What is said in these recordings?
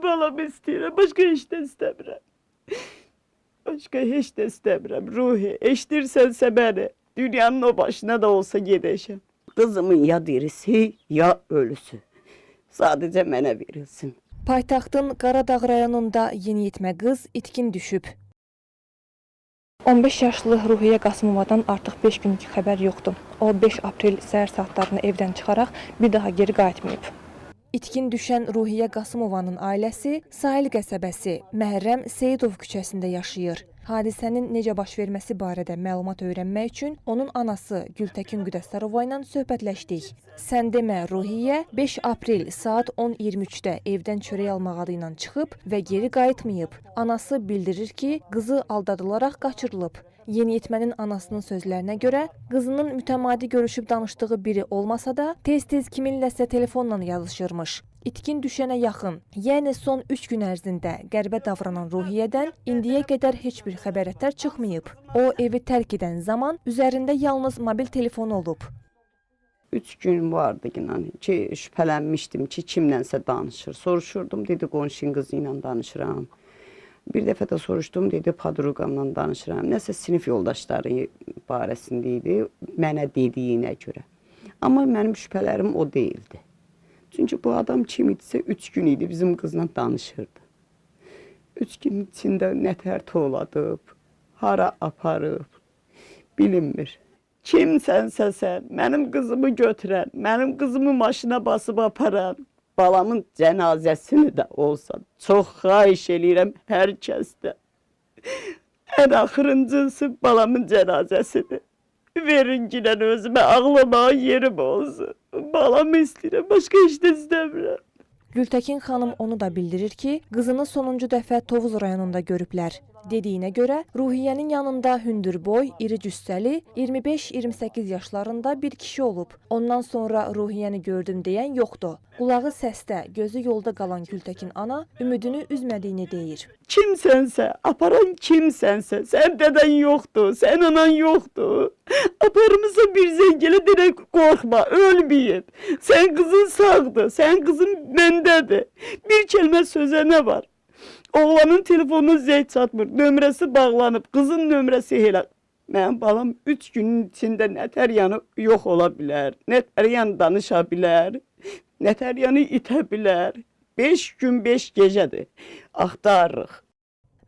Balamı istəyirəm, başqa heç də istəmirəm. Başqa heç də istəmirəm. Ruhi, eşidirsənsə məni, dünyanın o başına da olsa gedəcəm. Qızımın ya dirisi, ya ölüsü. Sadəcə mənə verilsin. Paytaxtın Qaradağ rayonunda yeniyetmə qız itkin düşüb. 15 yaşlı Ruhiyyə Qasımovadan artıq 5 gün ki xəbər yoxdur. O 5 aprel səhər saatlarında evdən çıxaraq bir daha geri qayıtmayıb. İtkin düşən Ruhiyyə Qasımovanın ailəsi Sahil qəsəbəsi Məhərrəm Seyidov küçəsində yaşayır. Hadisənin necə baş verməsi barədə məlumat öyrənmək üçün onun anası Gültəkin Qüdəssarova ilə söhbətləşdik. Sən demə, Ruhiyyə 5 aprel saat 10:23-də evdən çörək almaq adı ilə çıxıb və geri qayıtmayıb. Anası bildirir ki, qızı aldadılaraq qaçırılıb. Yeniyetmənin anasının sözlərinə görə, qızının mütəmadi görüşüb danışdığı biri olmasa da, tez-tez kiminləsə telefonla yazışırmış. İtkin düşənə yaxın, yəni son 3 gün ərzində qəribə davranan Ruhiyyədən indiyə qədər heç bir xəbər-ətər çıxmayıb. O, evi tərk edən zaman üzərində yalnız mobil telefonu olub. 3 gün vardı ki, şübhələnmişdim ki, kimlənsə danışır. Soruşurdum, dedi qonşun qızı ilə danışıram. Bir dəfə də soruşdum, dedi padruqamla danışıram. Nəsə sinif yoldaşları barəsində idi, mənə dediyinə görə. Amma mənim şübhələrim o deyildi. Çünki bu adam kim idisə 3 gün idi bizim qızla danışırdı. 3 gün içində nətər toladıb, hara aparıb, bilinmir. Kimsənsə sən, mənim qızımı götürən, mənim qızımı maşına basıb aparan, balamın cənazəsini də olsa çox xahiş eləyirəm hər kəsdə. Ən axırıncısı balamın cənazəsidir. Verin ginən özümə ağlamağa yerim olsun. Balamı istəyirəm, başqa heç də istəmirəm. Gültəkin xanım onu da bildirir ki, qızını sonuncu dəfə Tovuz rayonunda görüblər. Dediyinə görə, Ruhiyyənin yanında hündürboy, iri cüssəli, 25-28 yaşlarında bir kişi olub. Ondan sonra Ruhiyyəni gördüm deyən yoxdur. Qulağı səsdə, gözü yolda qalan Gültəkin ana ümidini üzmədiyini deyir. Kimsənsə, aparan kimsənsə, sən dədən yoxdur, sən anan yoxdur. Aparımıza bir zəng elə deyək, qorxma, ölməyib. Sən qızın sağdır, sən qızın məndədir. Bir kəlmə sözə nə var? Oğlanın telefonuna zəng çatmır, nömrəsi bağlanıb, qızın nömrəsi elə. Mənim balam 3 günün içində nətər yanı yox ola bilər, nətər yanı danışa bilər, nətər yanı itə bilər. 5 gün 5 gecədir, axtarırıq.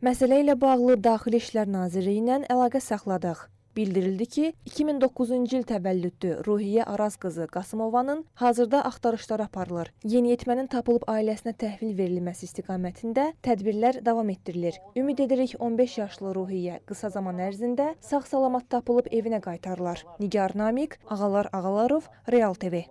Məsələ ilə bağlı Daxili İşlər Nazirliyi ilə əlaqə saxladıq. Bildirildi ki, 2009-cu il təvəllüdlü Ruhiyyə Araz qızı Qasımovanın hazırda axtarışları aparılır. Yeniyetmənin tapılıb ailəsinə təhvil verilməsi istiqamətində tədbirlər davam etdirilir. Ümid edirik 15 yaşlı Ruhiyyə qısa zaman ərzində sağ-salamat tapılıb evinə qaytarılar. Nigar Namiq, Ağalar Ağalarov, Real TV.